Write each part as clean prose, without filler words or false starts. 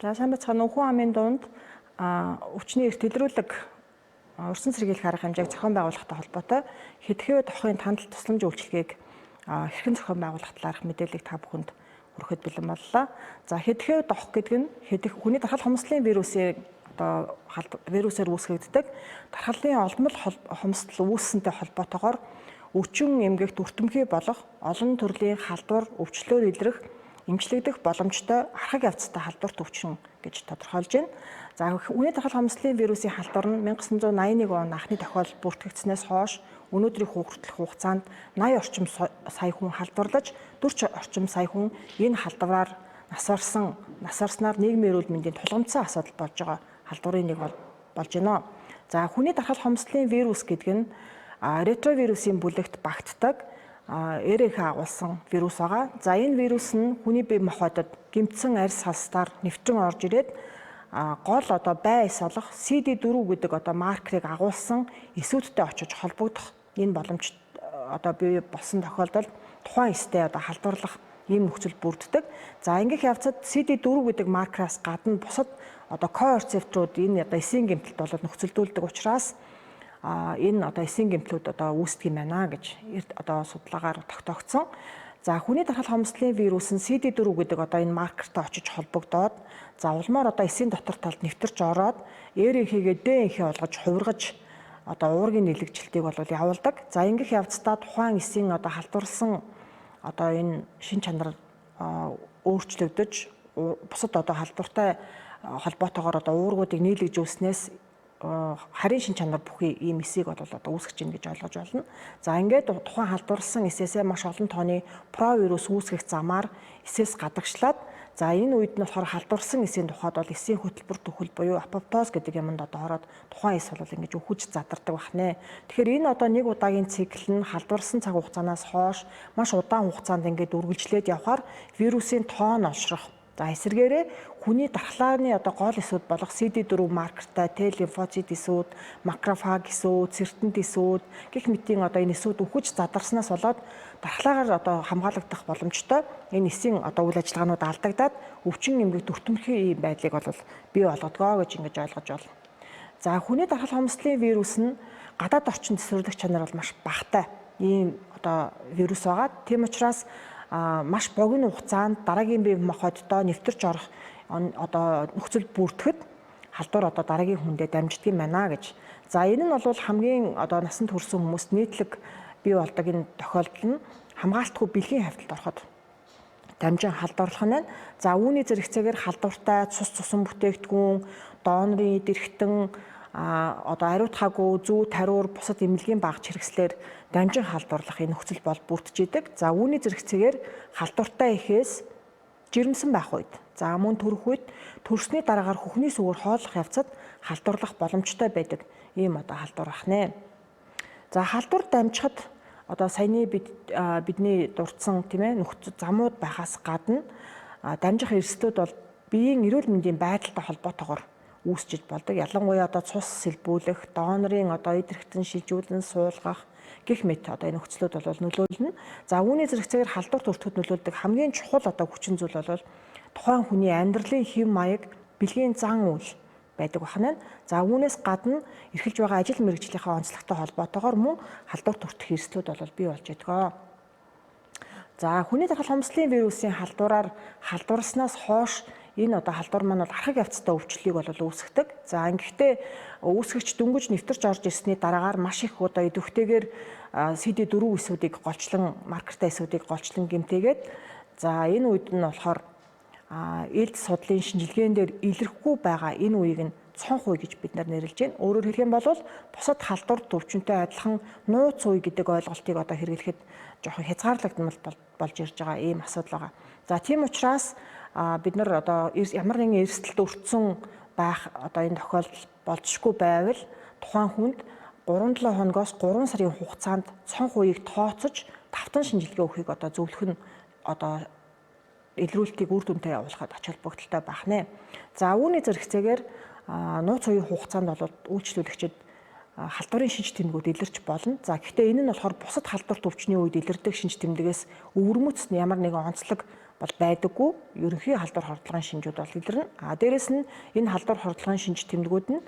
За, сайн байцгаана уу. Хүн амын дунд өвчний эрт илрүүлэг урьдчилан сэргийлэх арга хэмжээг зохион байгуулахтай холбоотой хэдхэн тохын тандал тусламж үйлчилгээг хэрхэн зохион байгуулах талаарх мэдээллийг та бүхэнд хүрэхэд бэлэн боллоо. За, хэдхэн дох гэдэг нь хэдэх хүний дархал хомсдлын вирусын одоо вирусээр үүсгэгддэг дархалын олдмол хомсдол үүссэнтэй холбоотойгоор өвчин эмгэгт өртөмхий болох олон төрлийн халдвар өвчлөөр илрэх, эмчлэгдэх боломжтой архаг явцтай халдварт өвчин гэж тодорхойлж байна. За, хүний дархал хомсдлын вирусын халдвар нь 1981 он анхны тохиолдол бүртгэгдсэнээс хойш өнөөдрийн хүртэлх хугацаанд 80 орчим сая хүн халдварлаж, 40 орчим сая хүн энэ халдвараар нас барснаар нийгмийн эрүүл мэндийн тулгамдсан асуудал болж байгаа халдварын нэг болж байна. За, хүний дархал хомсдлын вирус гэдэг нь ретровирусын бүлэгт багтдаг РНХ агуулсан вирус байгаа. За, энэ вирус нь хүний бие махбодод гэмтсэн арьс халстаар нэвтрэн орж ирээд гол одоо бай эс болох CD4 гэдэг одоо маркерыг агуулсан эсүүдтэй очиж холбогдох энэ боломж одоо бий болсон тохиолдолд тухайн эстэй одоо халдварлах ийм нөхцөл бүрддэг. За, ингэх явцад CD4 гэдэг маркераас гадна бусад одоо ко-рецепторууд энэ одоо эсийн гэмтэлд болоод нөхцөлдүүлдэг учраас энэ одоо эсийн гэмтлүүд одоо үүсдэг юм байна гэж одоо судалгаагаар тогтоогдсон. За, хүний дархал хомсдлын вирус нь CD4 гэдэг одоо энэ маркертай очиж холбогдоод, за, улмаар одоо эсийн дотор талд нэвтэрч ороод РНХ-гээ ДНХ болгож хувиргаж одоо уургийн нэлэгжилтийг бол явуулдаг. За, ингэх явцдаа тухайн эсийн одоо халдварласан одоо энэ шин чанар өөрчлөгдөж, бусад одоо халдвартай холбоотойгоор одоо уургуудыг нийлэгжүүлснээс харийн шин чанар бүхий ийм эсийг бол одоо үүсгэж гин гэж ойлгож байна. За, ингээд тухайн халдварласан эсээсээ маш олон тооны провирус үүсгэх замаар эсээс гадагшлаад, за, энэ үед нь болохоор халдварласан эсийн тухайд бол эсийн хөтөлбөр төхөл буюу апоптоз гэдэг юмд одоо ороод тухайн эс бол ингэж өхөж задардаг бахнэ. Тэгэхээр энэ одоо нэг удаагийн цикл нь халдварласан цаг хугацаанаас хойш маш удаан хугацаанд ингээд үргэлжлээд явхаар вирусын тоон олшрох. За, эсвэргээрээ хүний дархлааны одоо гол эсүүд болох CD4 маркертай Т лимфоцит эсүүд, макрофаг эсүүд, цэртэнт эсүүд гэх мэтийн одоо энэ эсүүд үхэж задарснаас болоод дархлаагаар одоо хамгаалагдах боломжтой энэ эсийн одоо үйл ажиллагаанууд алдагдаад өвчин эмгэг дүртэмхий байдлыг бол бий болгодгоо гэж ингэж ойлгож байна. За, хүний дархал хомсдлын вирус нь гадаад орчин тэсвэрлэх чанар бол маш багатай ийм одоо вирус байгаа. Тийм учраас маш богино хугацаанд дараагийн бие махбоддоо нэвтэрч орох одоо нөхцөл бүрдэхэд халдвар одоо дараагийн хүндээ дамждаг юм байна гэж. За, энэ нь бол хамгийн одоо насанд хүрсэн хүмүүст нийтлэг бий болдог энэ тохиолдол нь хамгаалтгүй бэлгийн хавталд ороход дамжин халдварлах нь байна. За, үүний зэрэгцээгээр халдвартай цус цусан бүтээгдэхүүн, донорын дэрхтэн, одоо ариутгаагүй зүү тариур бусад эмнэлгийн багц хэрэгслээр дамжин халдварлах энэ нөхцөл бол бүрдэж идэг. За, үүний зэрэгцээгээр халдвартай эхээс жирэмсэн байх үед, за, мөн төрөх үед, төрсний дараагаар хөхний сүгээр хооллох явцад халдварлах боломжтой байдаг ийм одоо халдвар ах нэ. За, халдвар дамжихад одоо саяны бидний дурдсан, тийм ээ, нөхцөл замууд байхаас гадна дамжих эрсдлүүд бол биеийн эрүүл мэндийн байдалтай холбоотойгоор үүсчиж болдог. Ялангуяа одоо цус сэлбүүлэх, донорын одоо идэрэхтэн шилжүүлэн суулгах гэх мэт одоо энэ нөхцлүүд бол нөлөөлнө. За, үүний зэрэгцээгээр халдвар төртөхөд нөлөөлдөг хамгийн чухал одоо хүчин зүйл бол тухайн хүний амьдралын хэв маяг, бэлгийн зан үйл байдаг байна. За, үүнээс гадна эрхэлж байгаа ажил мэргэжлийнхаа онцлогтой холбоотойгоор мөн халдвар төртөх эрсдлүүд бол бий болж байдаг. За, хүний дархал хомсдлын вирусын халдвараар халдварласнаас хойш энэ одоо халдвар маань бол архаг явцтай өвчлөлийг бол үүсгэдэг. За, ингэхдээ үүсгэгч дөнгөж нэвтэрч орж ирсний дараагаар маш их одоо идэвхтэйгээр CD4 эсүүдийг голчлон, маркертай эсүүдийг голчлон гэмтээгээд, за, энэ үед нь болохоор элд судлалын шинжилгээн дээр илэрхгүй байгаа энэ үеийг нь цонх үе гэж бид нар нэрлэж байна. Өөрөөр хэлэх юм бол бусад халдвар төвчөнтэй адилхан нууц үе гэдэг ойлголтыг одоо хэрэглэхэд жоохон хязгаарлагдмал болж ирж байгаа ийм асуудал байгаа. За, тийм учраас бид нар одоо ямар нэгэн эрсдэлд өртсөн байх одоо энэ тохиолдол болзошгүй байвал тухайн хүнд 3-7 хоногоос 3 сарын хугацаанд цонх үеийг тооцож тавтан шинжилгээ өгөхийг одоо зөвлөх нь одоо илрүүлтийг үр дүнтэй явуулахад ач холбогдолтой байх нэ. За, үүний зэрэгцээгээр нууц үеийн хугацаанд бол үйлчлүүлэгчид халдварын шинж тэмдгүүд илэрч болно. За, гэхдээ энэ нь болохоор бусад халдвар төвчний үед илэрдэг шинж тэмдгээс өвөрмөц ямар нэгэн онцлог бол байдаггүй. Ерөнхий халдвар хордлогын шинжүүд бол илэрнэ. А дээрэс нь энэ халдвар хордлогын шинж тэмдгүүд нь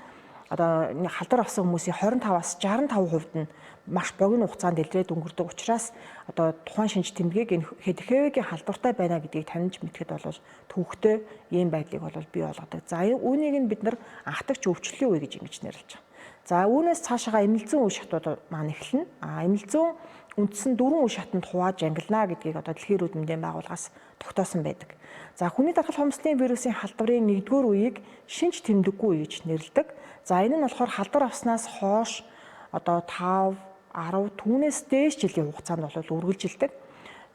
одоо халдвар авсан хүмүүсийн 25-аас 65% нь маш богино хугацаанд илрээд өнгөрдөг учраас одоо тухайн шинж тэмдгийг энэ ХДХВ-гийн халдвартай байна гэдгийг таньж мэдэхэд бол төвөгтэй ийм байдлыг бол бий болгодог. За, үүнийг нь бид нар анхдагч өвчлөлийн үе гэж ингэж нэрлэж байгаа. За, үүнээс цаашаага эмнэлзүүн үе шатууд маань эхэлнэ. А эмнэлзүүн үндсэн дөрвөн үе шатанд хувааж ангилна гэдгийг одоо дэлхийн эрүүл мэндийн байгууллагаас тогтоосон байдаг. За, хүний дархал хомсдолын вирусын халдварын нэгдүгээр үеийг шинж тэмдэггүй үе гэж нэрлэдэг. За, энэ нь болохоор халдвар авснаас хойш одоо 5, 10, түүнээс дээш жилийн хугацаанд бол үргэлжилдэг.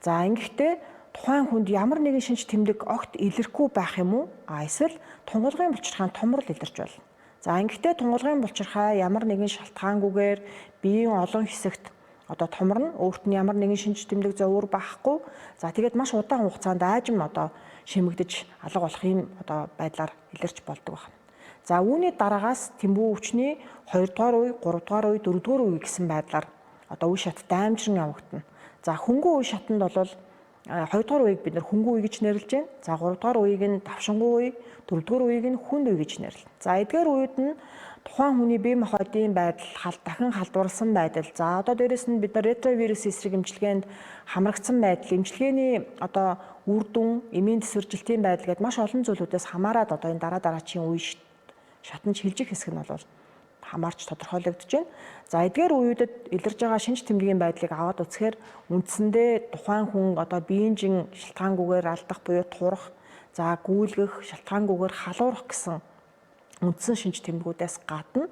За, ингэхдээ тухайн хүнд ямар нэгэн шинж тэмдэг огт илэрхгүй байх юм уу? А эсвэл тунгалгын булчирхайн томрол илэрч болно. За, ингэхдээ тунгалгын булчирхай ямар нэгэн шалтгаангүйгээр биеийн олон хэсэгт одоо томорно, өөрт нь ямар нэгэн шинж тэмдэг зовур байхгүй. За, тэгээд маш удаан хугацаанд аажим одоо шимэгдэж алга болох юм одоо байдлаар илэрч болдог байна. За, үүний дараагаас тэмбүү өвчний 2 дугаар үе, 3 дугаар үе, 4 дугаар үе гэсэн байдлаар одоо үе шат даймжран явагдана. За, хөнгөн үе шатанд бол 2 дугаар үеийг бид нар хөнгөн үе гэж нэрлэж байна. За, 3 дугаар үеийг нь давшингуй үе, 4 дугаар үеийг нь хүнд үе гэж нэрлэнэ. За, эдгээр үед нь тухайн хүний бие махбодын байдал дахин халдварласан байдал. За, одоо дээрэс нь бид нар ретровирус эсрэг эмчилгээнд хамрагдсан байдал, эмчилгээний одоо үр дүн, эмийн тэсвэржилтийн байдал гээд маш олон зүйлүүдээс хамаарат одоо энэ дараа дараачийн үе шатанд шилжих хэсэг нь бол хамаарч тодорхойлогдож байна. За, эдгээр үеүүдэд илэрж байгаа шинж тэмдгийн байдлыг аваад үзэхээр үндсэндээ тухайн хүн одоо биеийн жин шалтгаангүйгээр алдах буюу турах, за гүйлгэх, шалтгаангүйгээр халуурах гэсэн үндсэн шинж тэмдгүүдээс гадна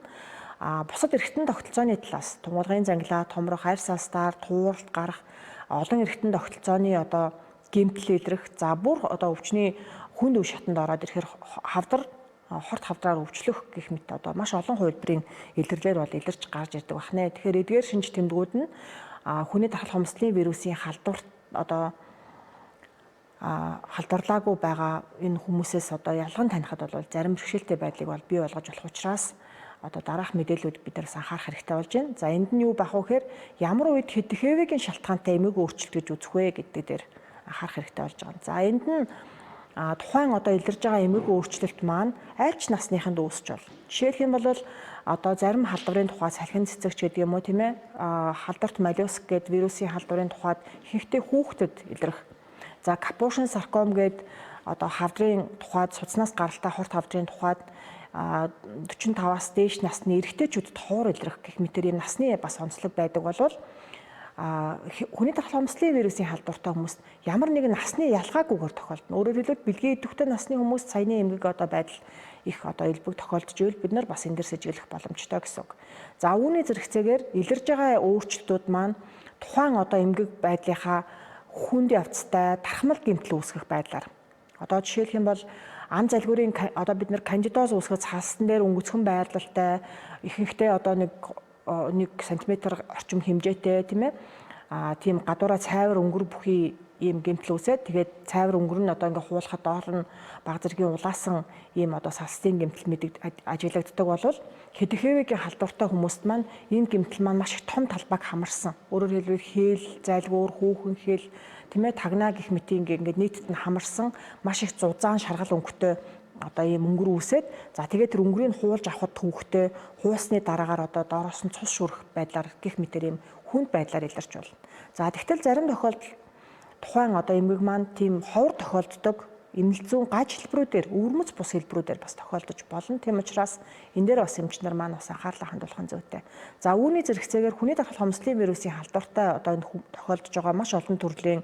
бусад эргэтэн тогтолцооны талаас тунгалгын зангилаа, томрох, арьс алстаар, тууралт гарах, олон эргэтэн тогтолцооны одоо гэмтэл илрэх, за бүр одоо өвчний хүнд үе шатанд ороод ирэхээр хавдар, хорт хавдраар өвчлөх гэх мэт одоо маш олон хувилбарын илэрлэр бол илэрч гарч ирдэг байна. Тэгэхээр эдгээр шинж тэмдгүүд нь хүний дархал хомсдолын вирусын халдварт одоо халдварлаагүй байгаа энэ хүмүүсээс одоо ялган танихад бол зарим бэрхшээлтэй байдлыг бол бий болгож болох учраас одоо дараах мэдээллүүд бид нараас анхаарах хэрэгтэй болж байна. За, энд нь юу байх вэ гэхээр ямар үед ХДХВ-гийн шалтгаантай эмээг өөрчлөлт гэж үзэх вэ гэдэг дээр анхаарах хэрэгтэй болж байгаа. За, энд нь тухайн одоо илэрж байгаа эмээг өөрчлөлт маань аль ч насныханд үүсч болно. Жишээлх юм бол одоо зарим халдварын тухай салхин цэцэгч гэдэг юм уу, тийм ээ, халдварт моллюск гэдэг вирусын халдварын тухайд ихэнхдээ хүүхдэд илрэх. За, капушин сарком гэдэг одоо хавдрын тухайд судснаас гаралтай хорт хавдрын тухайд 45-аас дээш насны эрэгтэйчүүдэд ховор илрэх гэх мэтэр ийм насны бас онцлог байдаг болвол хүний дархал хомсдолын вирусын халдвартай хүмүүст ямар нэгэн насны ялгаагүйгээр тохиолдно. Өөрөөр хэлбэл бэлгийн идэвхтэй насны хүмүүст саяны эмгэг одоо байдал их одоо элбэг тохиолдож ивэл бид нар бас энэ дэр сэжиглэх боломжтой гэсэн үг. За, үүний зэрэгцээгээр илэрж байгаа өөрчлөлтүүд маань тухайн одоо эмгэг байдлынхаа хүнд явцтай тархмал гэмтэл үүсгэх байдлаар. Одоо жишээлх юм бол ам залгуурын одоо бид нар кандидоз үүсгэж цаасан дээр өнгөцхөн байрлалтай ихэнхдээ одоо 1 см орчим хэмжээтэй, тийм ээ, тийм гадуураа цайвар өнгөр бүхий ийм гэмтэл үүсээд, тэгээд цайвар өнгөр нь одоо ингээ хуулахад доор нь баг зэргийн улаасан ийм одоо салстын гэмтэл мэдэг ажиглагддаг болвол ХДХВ-гийн халдвартай хүмүүст маань энэ гэмтэл маань маш их том талбайг хамарсан. Өөрөөр хэлбэл хээл, зайлгуур, хүүхэн хэл, тийм ээ, тагнаа гэх мэт ингээд нийтэд нь хамарсан маш их зузаан шаргал өнгөтэй одоо ийм өнгөр үүсээд, за тэгээд тэр өнгөрийг хуулж авахд төвөгтэй, хуулсны дараагаар одоо доороос нь цус шүрэх байдлаар гэх мэтэр ийм хүнд байдлаар илэрч болно. За, тэгтэл зарим тохиолдолд тухайн одоо эмгэг маань тийм ховор тохиолддог эмнэлзүүн гаж хэлбэрүүдээр, өвөрмөц бус хэлбэрүүдээр бас тохиолдож болно. Тийм учраас энэ дээр бас эмч нар маань бас анхаарлаа хандуулах нь зүйтэй. За, үүний зэрэгцээгээр хүний дархал хомсдолын вирусын халдвартай одоо энэ тохиолдож байгаа маш олон төрлийн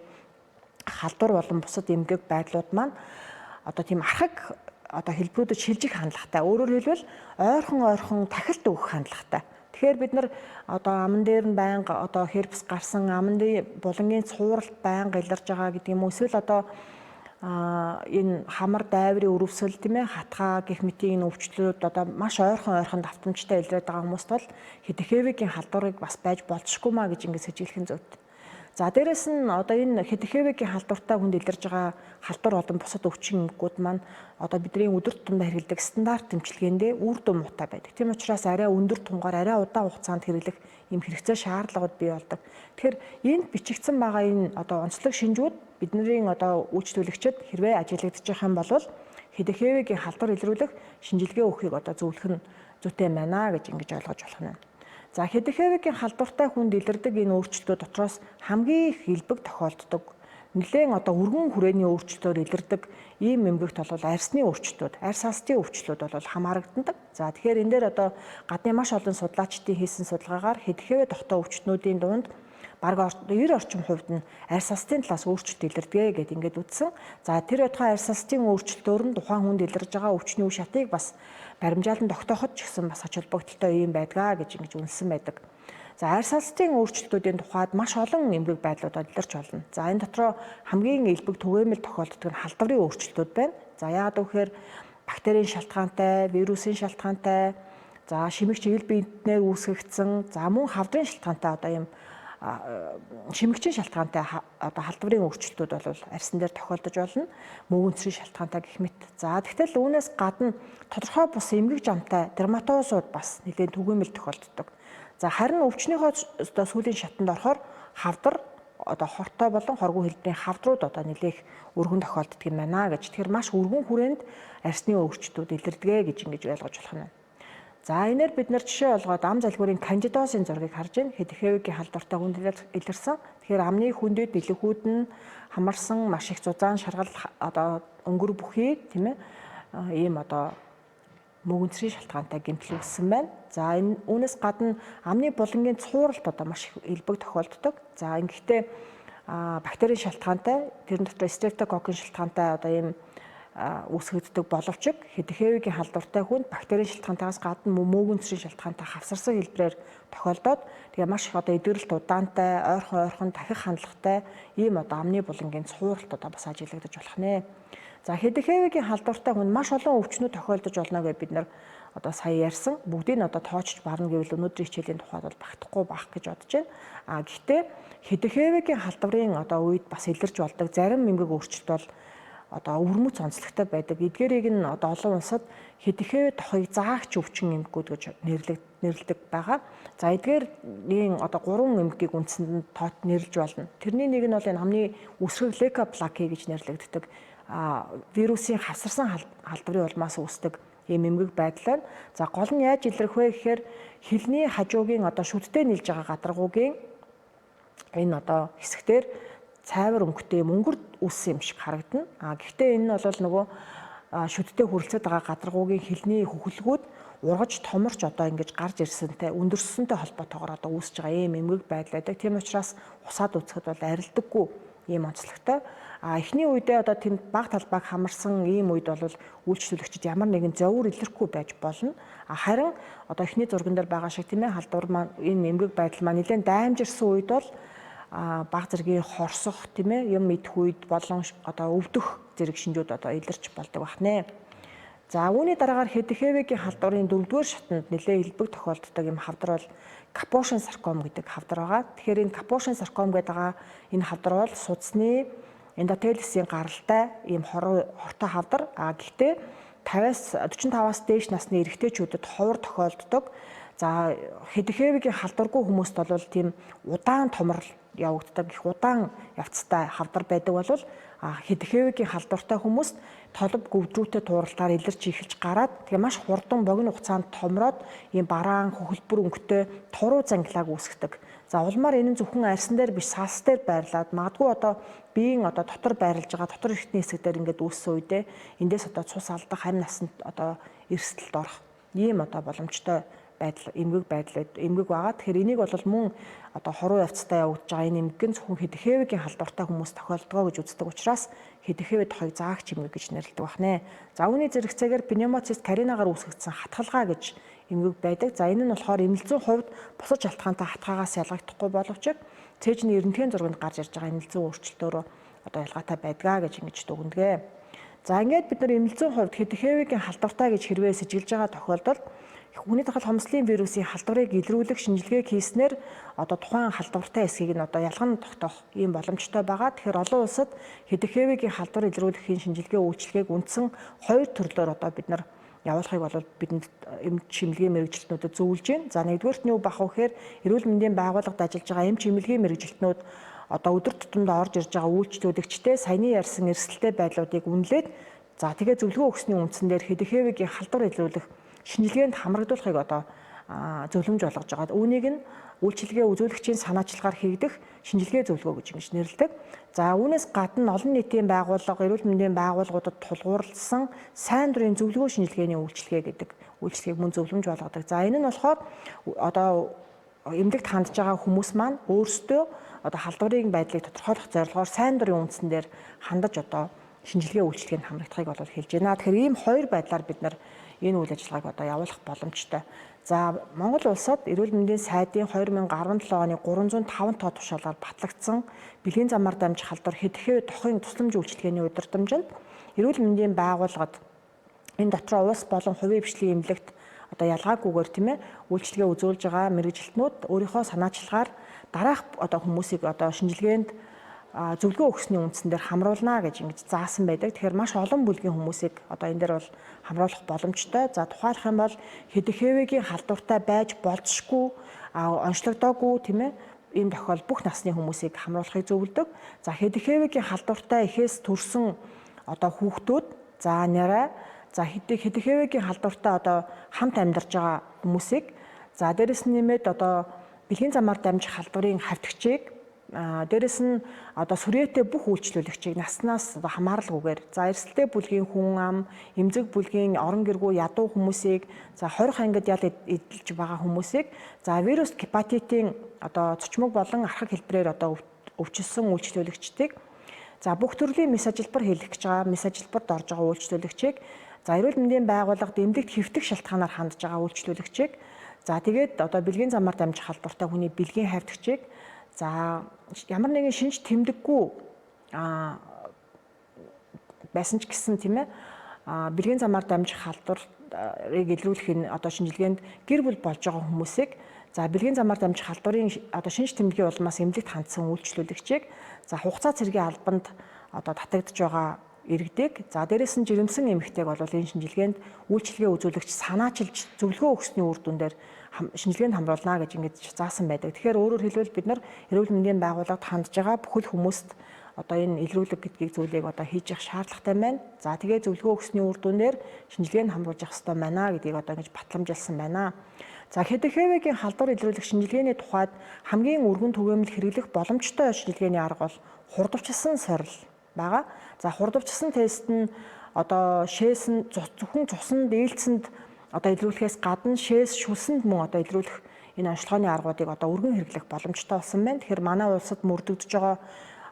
халдвар болон бусад эмгэг байдлууд маань одоо тийм архаг одоо хэлбэрүүдэд шилжих хандлагатай. Өөрөөр хэлбэл ойрхон тахилт өгөх хандлагатай. Тэгэхээр бид нар одоо аман дээр нь байнга одоо херпес гарсан, аман дээр булангийн цууралт байнга илэрж байгаа гэдэг юм уу, эсвэл одоо энэ хамар дайврын өрөвсөл, тийм ээ, хатгаа гэх мэтийн энэ өвчлөлүүд одоо маш ойрхон давтамжтай илрээд байгаа хүмүүст бол ХДХВ-гийн халдварыг бас байж болзошгүй маа гэж ингэ сэжиглэх нь зүйтэй. За, дээрэс нь одоо энэ ХДХВ-гийн халдвартай хүнд илэрж байгаа халдвар болон бусад өвчин эмгэгүүд маань одоо бидний өдөр тутамдаа хэрэглэдэг стандарт эмчилгээндээ үр дүн муутай байдаг. Тийм учраас арай өндөр тунгаар, арай удаан хугацаанд хэрэглэх юм хэрэгцээ шаардлагууд бий болдог. Тэгэхээр энд бичигдсэн байгаа энэ одоо онцлог шинжүүд Бидний одоо үйлчлүүлэгчид хэрвээ ажиглагдчих юм бол ХДХВ-гийн халдвар илрүүлэх шинжилгээ өгөхийг одоо зөвлөх нь зүйтэй байна гэж ингэж ойлгож болох нь. За, ХДХВ-гийн халдвартай хүнд илэрдэг энэ өөрчлөлтүүд дотроос хамгийн их элбэг тохиолддог, нэлээн одоо өргөн хүрээний өөрчлөлтөөр илэрдэг ийм эмгэгт бол арьсны өөрчлөлтүүд, арьс алстын өвчлөлүүд бол хамаарагддаг. За, тэгэхээр энэ дээр одоо гадны маш олон судлаачдын хийсэн судалгаагаар ХДХВ тогтоо өвчтнүүдийн дунд бараг 90 орчим хувьд нь арьс алстын талаас өөрчлөлт илэрдэг гэд ингээд үзсэн. За, тэр байтугай арьс алстын өөрчлөлтөөр нь тухайн хүнд илэрж байгаа өвчний үе шатыг бас баримжаалан тогтооход ч гэсэн бас ач холбогдолтой юм байдгаа гэж ингэж үнэлсэн байдаг. За, арьс алстын өөрчлөлтүүдийн тухайд маш олон эмгэг байдлууд илэрч болно. За, энэ дотроо хамгийн элбэг түгээмэл тохиолддог нь халдварын өөрчлөлтүүд байна. За, яагаад гэвэл бактерийн шалтгаантай, вирусын шалтгаантай, за шимэг чиглэл биетнээр үүсгэгдсэн, за мөн хавдрын шалтгаантай одоо ийм шимэгчийн шалтгаантай одоо халдварын өөрчлөлтүүд бол арьсан дээр тохиолдож болно. Мөвөнцрийн шалтгаантай гэх мэт. За, тэгтэл үүнээс гадна тодорхой бус эмгэг жамтай дерматозууд бас нэлээд түгээмэл тохиолддог. За, харин өвчнийхөө одоо сүүлийн шатанд орохоор хавдар одоо хортой болон хоргүй хэлбэрийн хавдрууд одоо нэлээх өргөн тохиолддог юм байна гэж. Тэгэхээр маш өргөн хүрээнд арьсны өөрчлөлтүүд илэрдэг гэж ингэж ойлгож болох нь. За, энээр бид нар жишээ болгоод ам залгуурын кандидосын зургийг харж байна. ХДХВ-гийн халдвартай хүнд илэрсэн. Тэгэхээр амны хүндэд нэлэхүүд нь хамарсан, маш их зузаан шаргал одоо өнгөр бүхий, тийм ээ, ийм одоо мөгөнцрийн шалтгаантай гэмтэл үүссэн байна. За, энэ үүнээс гадна амны булангийн цууралт одоо маш их элбэг тохиолддог. За, ингэхдээ бактерийн шалтгаантай, тэрэн дотор стрептококкийн шалтгаантай одоо ийм үүсгэгддэг боловч ХДХВ-гийн халдвартай хүнд бактерийн шалтгаантайгаас гадна мөөгөнцрийн шалтгаантай хавсарсан хэлбэрээр тохиолдоод, тэгээ маш их одоо эдгэрэлт удаантай, ойрхон ойрхон дахих хандлагатай ийм одоо амны булангийн цууралт одоо бас ажиглагдаж болох нэ. За, ХДХВ-гийн халдвартай хүнд маш олон өвчнүүд тохиолдож болно гэж бид нар одоо сая ярьсан. Бүгдийг нь одоо тоочж барна гэвэл өнөөдрийн хичээлийн тухайд бол багтахгүй байх гэж бодож байна. А гэхдээ ХДХВ-гийн халдварын одоо үед бас илэрч болдог зарим эмгэг өөрчлөлт бол одоо өвөрмөц онцлогтой байдаг. Эдгээрийг нь одоо олон улсад ХДХВ тохыг заагч өвчин эмгэгүүд гэж нэрлэдэг байгаа. За, эдгээрийн одоо гурван эмгэгийг үндсэнд нь тоот нэрлэж болно. Тэрний нэг нь бол энэ амны үсрэг лейкоплаки гэж нэрлэгддэг. Вирусын хавсарсан халдварын улмаас үүсдэг ийм эмгэг байдал байна. За, гол нь яаж илэрх вэ гэхээр хилний хажуугийн одоо шүдтэй нийлж байгаа гадаргуугийн энэ одоо хэсэгтэр цайвар өнгөтэй юм өнгөр үүссэн юм шиг харагдана. А гэхдээ энэ нь бол нөгөө шүдтэй хүрэлцээд байгаа гадаргуугийн хилний хөхөлгүүд ургаж томорч одоо ингэж гарч ирсэнтэй, өндөрссөнтэй холбоотойгоор одоо үүсэж байгаа ийм эмгэг байдал байдаг. Тийм учраас усаад үзэхэд бол арилдаггүй ийм онцлогтой. А эхний үедээ одоо тэнд баг талбайг хамарсан ийм үед бол үйлчлүүлэгчид ямар нэгэн зовөр илэрхгүй байж болно. А харин одоо эхний зурган дээр байгаа шиг, тийм ээ, халдвар маань энэ эмгэг байдал маань нэлээд даймжирсан үед бол баг зэргийн хорсох, тийм ээ, юм идэх үед болон одоо өвдөх зэрэг шинжүүд одоо илэрч болдог бахнэ. За, үүний дараагаар ХДХВ-гийн халдварын дөрөвдүгээр шатанд нэлээд элбэг тохиолддог юм хавдар бол Капошин сарком гэдэг хавдар байгаа. Тэгэхээр энэ Капошин сарком гэдэг байгаа энэ хавдар бол судасны эндотелисийн гаралтай ийм хортой хавдар. А гэхдээ 50-аас 45-аас дээш насны эрэгтэйчүүдэд ховор тохиолддог. За, ХДХВ-гийн халдваргүй хүмүүст бол тийм удаан томрол явагддаг, их удаан явцтай хавдар байдаг бол ХДХВ-гийн халдвартай хүмүүст толб гөвдрүүтэй тууралтаар илэрч эхэлж гараад, тэгээ маш хурдан богино хугацаанд томроод ийм бараан хөхөлбөр өнгөтэй туруу зангилааг үүсгэдэг. За, улмаар энэ нь зөвхөн арьсан дээр биш, сас дээр байрлаад магадгүй одоо биеийн одоо дотор байрлаж байгаа дотор эрхтний хэсэг дээр ингээд үүссэн үедээ эндээс одоо цус алдах, амь насанд одоо эрсдэлд орох ийм одоо боломжтой байдал, эмгэг байдал эмгэг байгаа. Тэгэхээр энийг бол мөн одоо хоруу явцтай явагдаж байгаа энэ эмгэг нь зөвхөн ХДХВ-гийн халдвартай хүмүүс тохиолдгоо гэж үздэг учраас ХДХВ тохыг заагч эмгэг гэж нэрлэдэг байна. За, үүний зэрэгцээгээр пневмоцист каринагаар үүсгэгдсэн хатгалгаа гэж эмгэг байдаг. За, энэ нь болохоор эмнэлзүүн хувьд бусад шалтгаантай хатгаагаас ялгагдахгүй боловч цээжний рентген зурганд гарч ирж байгаа эмнэлзүүн өөрчлөлтөөрөө одоо ялгаатай байдгаа гэж ингэж дүгнэдэг. За, ингээд бид нар эмнэлзүүн хувьд ХДХВ-гийн халдвартай гэж хэрвээ сэжиглэж байгаа тохиолдолд хүний дахал хомслын вирусын халдварыг илрүүлэх шинжилгээг хийснээр одоо тухайн халдвартай эсхийг нь одоо ялган тогтоох ийм боломжтой байгаа. Тэгэхээр олон улсад ХДХВ-гийн халдвар илрүүлэхийн шинжилгээ үйлчилгээг үндсэн хоёр төрлөөр одоо бид нар явуулахыг бол бидэнд эмч чимлэгийн мэргэжилтнүүдэд зөвлөж байна. За, нэгдүгээрт нь юу бах вэ гэхээр эрүүл мэндийн байгууллагад ажиллаж байгаа эмч чимлэгийн мэргэжилтнүүд одоо өдөр тутамдаа орж ирж байгаа үйлчлүүлэгчтэй саяны ярьсан эрсдэлтэй байдлуудыг үнэлээд, за тэгээ зөвлөгөө өгсөний үндсэн дээр ХДХВ-ийн халдвар илрүүлэх шинжилгээнд хамрагдуулахыг одоо зөвлөмж болгож байгаа. Үүнийг нь үйлчилгээ үзүүлэгчийн санаачлагаар хийгдэх шинжилгээ зөвлөгөө гэж ингэж нэрлэдэг. За үүнээс гадна олон нийтийн байгууллага, эрүүл мэндийн байгууллагуудад тулгуурласан сайн дурын зөвлөгөө шинжилгээний үйлчилгээ гэдэг үйлчилгээг мөн зөвлөмж болгодог. За энэ нь болохоор одоо эмнэлэгт хандж байгаа хүмүүс маань өөрсдөө одоо халдварын байдлыг тодорхойлох зорилгоор сайн дурын үндсэн дээр хандаж одоо шинжилгээ үйлчилгээнд хамрагдахыг бол хэлж байна. Тэгэхээр ийм хоёр байдлаар бид нар энэ үйл ажиллагааг одоо явуулах боломжтой. За Монгол улсад эрүүл мэндийн сайдын 2017 оны 305 тоо тушаалаар батлагдсан бэлгийн замаар дамжих халдвар ХДХВ тохын тусламж үйлчилгээний удирдамжинд эрүүл мэндийн байгууллагад энэ дотроо улс болон хувийн хвшлийн эмнэлэгт одоо ялгаагүйгээр, тийм ээ, үйлчилгээ үзүүлж байгаа мэргэжилтнүүд өөрийнхөө санаачлагаар дараах одоо хүмүүсийг одоо шинжилгээнд зөвлөгөө өгсөний үндсэн дээр хамруулна гэж ингэж заасан байдаг. Тэгэхээр маш олон бүлгийн хүмүүсийг одоо энэ дээр бол хамруулах боломжтой. За тухайлах юм бол ХДХВ-гийн халдвартай байж болзошгүй, онцлогдоогүй, тийм ээ, ийм тохиол бүх насны хүмүүсийг хамруулахыг зөвлөдөг. За ХДХВ-гийн халдвартай эхээс төрсэн одоо хүүхдүүд, за нярай, за ХДХВ-гийн халдвартай одоо хамт амьдарч байгаа хүмүүсийг, за дээрэс нь нэмээд одоо бэлгийн замаар дамжих халдварын хавтгчийг, дээрэс нь одоо сүрээтэй бүх үйлчлүүлэгчийг наснаас одоо хамааралгүйгээр, за эрсдэлтэй бүлгийн хүн ам, эмзэг бүлгийн орон гэргүй ядуу хүмүүсийг, за 20 ангид ял эдэлж байгаа хүмүүсийг, за вирус гепатитын одоо цочмог болон архаг хэлбэрээр одоо өвчлөсөн үйлчлүүлэгчдийг, за бүх төрлийн мэс ажилбар хийлгэх гэж байгаа, мэс ажилбарт орж байгаа үйлчлүүлэгчийг, за эрүүл мэндийн байгууллагад эмнэлэгт хэвтэх шалтгаанаар хандж байгаа үйлчлүүлэгчийг, за тэгээд одоо бэлгийн замаар дамжих халдвартай хүний бэлгийн хавтгчийг, за ямар нэгэн шинж тэмдэггүй байсан ч гэсэн, тийм ээ, бэлгийн замаар дамжих халдварыг илрүүлэх энэ одоо шинжилгээнд гэр бүл болж байгаа хүмүүсийг, за бэлгийн замаар дамжих халдварын одоо шинж тэмдгийн улмаас эмнэлэгт хандсан үйлчлүүлэгчийг, за хугацаа цэргийн албанд одоо татагдж байгаа иргэдийг, за дээрэс нь жирэмсэн эмэгтэйг бол энэ шинжилгээнд үйлчилгээ үзүүлэгч санаачилж зөвлөгөө өгсөний үр дүн дээр шинжилгээнд хамруулна гэж ингэж заасан байдаг. Тэгэхээр өөрөөр хэлбэл бид нар эрүүл мэндийн байгууллагад хандж байгаа бүхэл хүмүүст одоо энэ илрүүлэг гэдгийг зүйлийг одоо хийж явах шаардлагатай байна. За тэгээ зөвлөгөө өгсөний үр дүнээр шинжилгээнд хамруулж явах хэрэгтэй байна гэдгийг одоо ингэж батламжилсан байна. За ХДХВ-гийн халдвар илрүүлэх шинжилгээний тухайд хамгийн өргөн түгээмэл хэрэглэх боломжтой шинжилгээний арга бол хурдавчилсан сорил байгаа. За хурдавчилсан тест нь одоо шээс нь зөвхөн цуснд, ээлцэнд одоо илрүүлэхээс гадна шээс, шүлсэнд мөн одоо илрүүлэх энэ онцлогооны аргуудыг одоо өргөн хэрэглэх боломжтой болсон байна. Тэгэхээр манай улсад мөрдөгдөж байгаа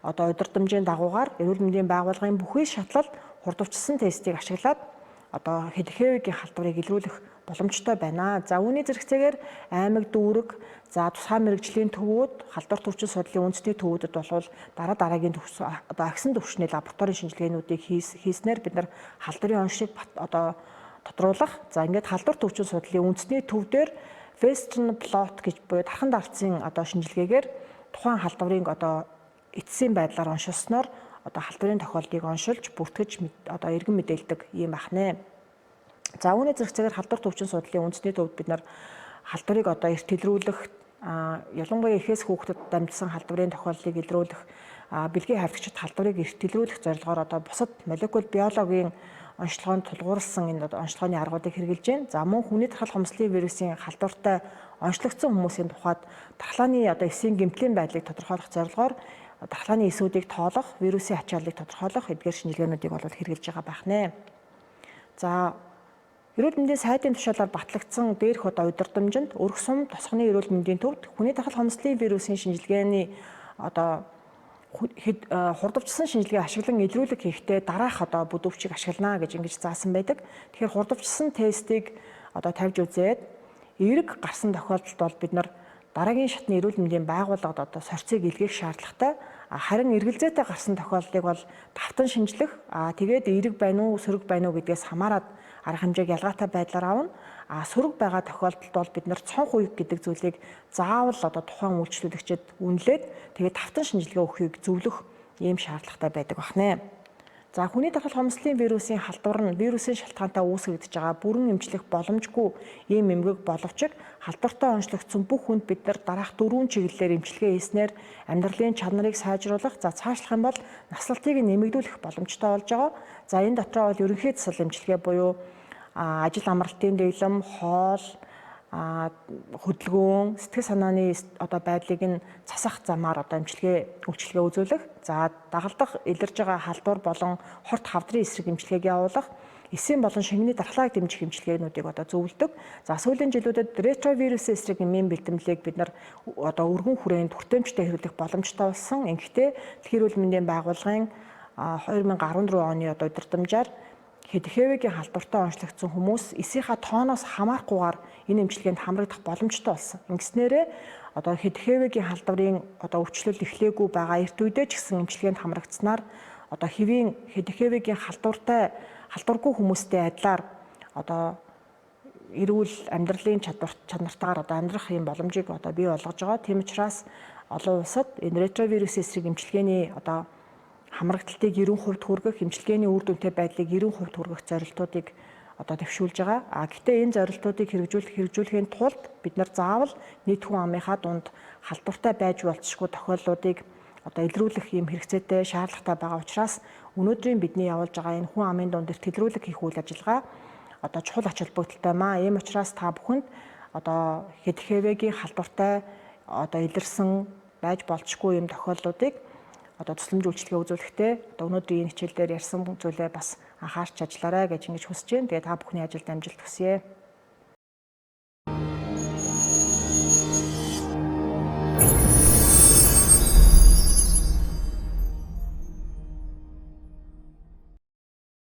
одоо удирдамжийн дагуугаар эрүүл мэндийн байгууллагын бүхий шатлал хурдавчилсан тестийг ашиглаад одоо ХДХВ-гийн халдварыг илрүүлэх боломжтой байна. За үүний зэрэгцээгээр аймаг дүүрэг, за тусгай мэргэжлийн төвүүд, халдвар төвчин судлалын үндэсний төвүүдэд болвол дараа дараагийн одоо агсан түвшний лабораторийн шинжилгээнүүдийг хийснээр бид нар халдварын оншийг одоо тодруулах. За ингээд халдвар төвчин судлалын үндэсний төв дээр Western blot гэж буюу тархан дарцын одоо шинжилгээгээр тухайн халдварын одоо эцсийн байдлаар оншилсноор одоо халдварын тохиолдлыг оншилж бүртгэж одоо эргэн мэдээлдэг юм ахнэ. За үүний зэрэгцээгээр халдвар төвчин судлалын үндэсний төвд бид нар халдварыг одоо эрт илрүүлэх, ялангуяа эхээс хүүхдэд дамжсан халдварын тохиолдлыг илрүүлэх, бэлгийн хавтгчид халдварыг эрт илрүүлэх зорилгоор одоо бусад молекул биологийн онцлогоонд тулгуурласан энэ онцлогооны аргуудыг хэрэглэж байна. За мөн хүний тархал хомслын вирусын халдвартай онцлогдсон хүмүүсийн тухайд дархлааны одоо эсийн гэмтлийн байдлыг тодорхойлох зорилгоор дархлааны эсүүдийг тоолох, вирусын ачааллыг тодорхойлох эдгээр шинжилгээнүүдийг бол хэрэглэж байгаа байх нэ. За эрүүл мэндийн сайдын тушаалаар батлагдсан дээрх одоо удирдамжинд өрх сум тосгоны эрүүл мэндийн төвд хүний тархал хомслын вирусын шинжилгээний одоо хурдавчсан шинжилгээ ашиглан илрүүлэг хийхдээ дараах одоо бүдүүвчийг ашиглана гэж ингэж заасан байдаг. Тэгэхээр хурдавчсан тестийг одоо тавьж үзээд эерэг гарсан тохиолдолд бол бид нар дараагийн шатны эрүүл мэндийн байгууллагад одоо сорьцыг илгээх шаардлагатай. Харин эргэлзээтэй гарсан тохиолдлыг бол давтан шинжлэх, тэгээд эерэг байна уу, сөрөг байна уу гэдгээс хамаарат арга хэмжээг ялгаатай байдлаар авна. Сөрөг байгаа тохиолдолд бол бид нар цонх уяг гэдэг зүйлийг заавал одоо тухайн үйлчлүүлэгчид үнэлээд тэгээд давтан шинжилгээ өгөхийг зөвлөх ийм шаардлагатай байдаг бахнэ. За, хүний дархал хомсдолын вирусын халдвар нь вирусын шалтгаантай үүсгэгдэж байгаа бүрэн эмчлэх боломжгүй ийм эмгэг боловч халдвартай онцлогдсон бүх хүнд бид нар дараах дөрвөн чиглэлээр эмчилгээ хийснээр амьдралын чанарыг сайжруулах, за цаашлах юм бол наслалтыг нэмэгдүүлэх боломжтой болж байгаа. За, энэ дотроо бол ерөнхий засал эмчилгээ буюу ажил амралтын дэглэм, хоол, хөдөлгөөн, сэтгэл санааны одоо байдлыг нь засах замаар одоо эмчилгээ үйлчилгээ үзүүлэх. За, дагалдах илэрж байгаа халдвар болон хорт хавдрын эсрэг эмчилгээг явуулах, эсийн болон шингэний дархлааг дэмжих эмчилгээнүүдийг одоо зөвлөдөг. За, сүүлийн жилүүдэд ретровирусын эсрэг эмийн бэлтгэлийг бид нар одоо өргөн хүрээнд хүртээмжтэй хэрэглэх боломжтой болсон. Ингэхдээ Дэлхийн эрүүл мэндийн байгууллагын 2014 оны одоо удирдамжаар ХДХВ-гийн халдвартай онцлогдсон хүмүүс эсийнхаа тооноос хамаарахгүйгээр энэ эмчилгээнд хамрагдах боломжтой болсон. Ингэснээрээ одоо ХДХВ-гийн халдварын одоо өвчлөл эхлээгүй байгаа эрт үедээ ч гэсэн эмчилгээнд хамрагдсанаар одоо хэвийн ХДХВ-гийн халдвартай халдваргүй хүмүүстэй адилаар одоо эрүүл амьдралын чанартайгаар одоо амьдрах юм боломжийг одоо бий болгож байгаа. Тийм учраас олон улсад энэ ретровирус эсрэг эмчилгээний одоо хамрагдалтыг 90% хүргэх, эмчилгээний үр дүнтэй байдлыг 90% хүргэх зорилтуудыг одоо дэвшүүлж байгаа. А гэхдээ энэ зорилтуудыг хэрэгжүүлэхийн тулд бид нар заавал нийт хүн амынхаа дунд халдвартай байж болцсохгүй тохиолдлуудыг одоо илрүүлэх юм хэрэгцээтэй, шаардлагатай байгаа учраас өнөөдрийн бидний явуулж байгаа энэ хүн амын дунд тэлрүүлэг хийх үйл ажиллагаа одоо чухал ач холбогдолтой маа. Ийм учраас та бүхэнд одоо ХДХВ-гийн халдвартай одоо илэрсэн байж болцсохгүй юм тохиолдлуудыг одоо тусламж үйлчилгээ үзүүлэхдээ одоо өнөөдрийн энэ хичээл дээр ярьсан зүйлээ бас анхаарч ажиллаарай гэж ингэж хүсэж байна. Тэгээ та бүхний ажилд амжилт хүсье.